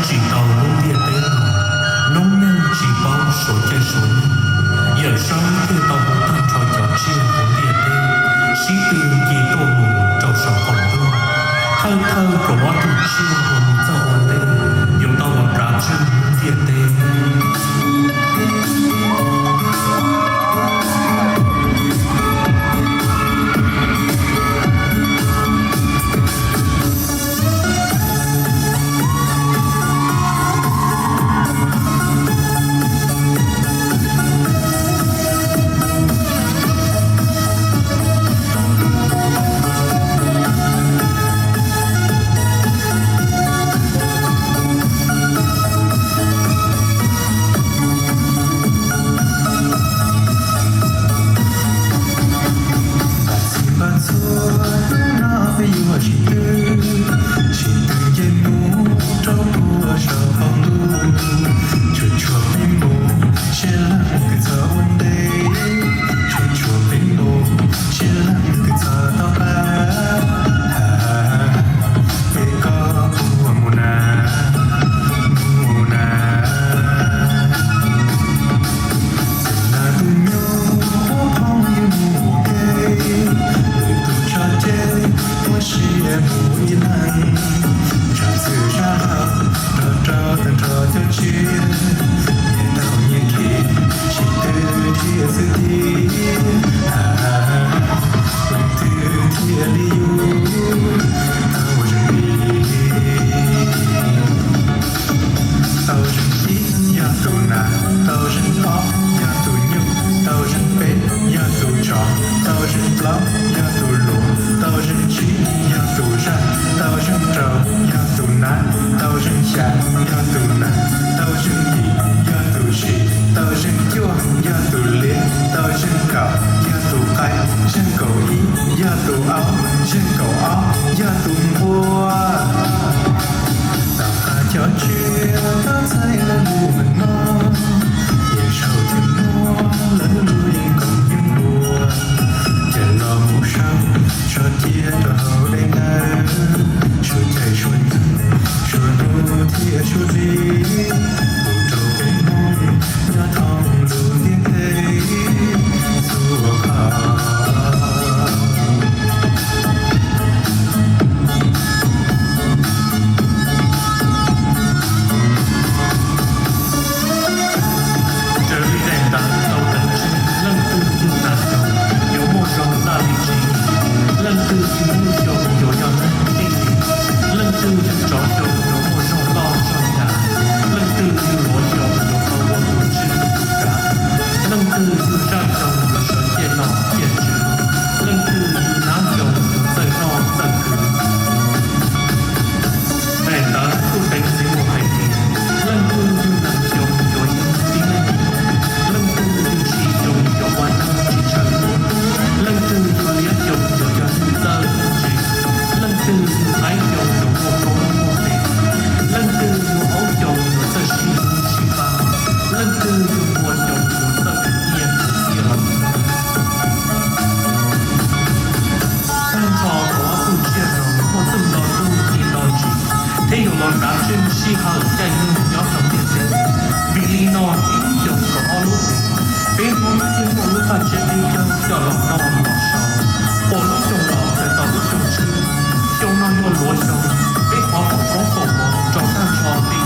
Tsis tau lub ntiaj teb no, noob neej tsis paub suav caij suav nyoog, Yawm Saub thiaj tau hu tag nrho cov tsiaj hauv ntiaj teb sib tw nce tuaj mus rau saum qaum ntuj. Thawj thawj kaum ob tug tsiaj uas mus txog ua ntej yuav tau los kav tswj lub ntiaj teb. Npaj txhij npaj txhua, hnub no peb yuav sib tw, sib tw nce mus rau puag saum qaum ntuj. Tsuag tsuag peb mus, seb leej twg txog ua ntej. Tsuag tsuag peb mus, seb leej twg txog tom qab. Es koj puas mus na, mus na? Tus nas tus nyuj, tus phooj ywg mus ua ke, lwm tus tso tseg, muab siab mus ib leeg. Zaj txwm zaj hauv, nrog rau tag nrho cov tsiaj, nyias taug nyias kev, sib tw thiab xwb tiag. Leej twg thiaj li yug tau zeeg li. Tau zeeg ib yog tus nas, tau zeeg ob yog tus nyuj, tau zeeg peb yog tus tsov, tau zeeg plaub yog tus luas, tau zeeg tsib yog tus zaj, tau zeeg rau yog tus nab, tau zeeg xya yog tus nas, tau zeeg yim yog tus si, tau zeeg cuaj yog tus liab, tau zeeg kaum yog tus qaib, zeeg kaum ib yog tus aub, zeeg kaum ob yog tus npua. Tom qab cov tsiaj tau txais lawv lub meej mom, yeej saum thiab muab lawv lub yeeb koom yeeb npua. Ces los mus saib, tso cia rau hauv dej ntawd, suav caij suav nyoog, suav hnub thiab suav hli, mus rau peb Hmoob nyob thoob lub ntiaj teb txhua qhov. Raws li daim ntawv tau teev tseg, leej twg yug nas xyoo yuav muaj zoo txaj li tsev, leej twg yug nyuj xyoo yuav yog neeg tij li, leej twg yug tsov xyoo yuav muaj zoo loj zoo yav, leej twg yug luav xyoo yuav tau ua tus tswj tus kav, leej twg yug zaj xyoo yuav sawv ciaj nom ciaj tswv, leej twg yug nab xyoo yuav txawj noj txawj kws. Daim ntawv kuj teev txiv mus hais tias, leej twg yug nees xyoo yuav yog tib neeg, leej twg yug tshis xyoo yuav ua neeg tsis tshaw tuag, leej twg yug liab xyoo yuav yog txawj txawj ntse, leej twg yug qaib xyoo yuav muaj koob muaj npe, leej twg yug aub xyoo yuav txawj sib hlub sib pab, leej twg yug npua xyoo yuav txawj khwv nyiaj khwv txiaj los mus. Tag nrho kaum ob tug tsiaj no muaj txoj nto tug ci nto ntsis thiab yuav los kav tswj sij hawm caij nyoog nyob rau ntiaj teb. Vim li no ib lub xyoo kaum ob lub hlis, peb Hmoob thiaj muaj lub paj tsiab peb caug coj los noj los sau. Puas lub xyoo los txawm tau lub xyoo tshwb, xyoo no yog luav xyoo, peb thov foom koob foom hmoov rau tag nrho tij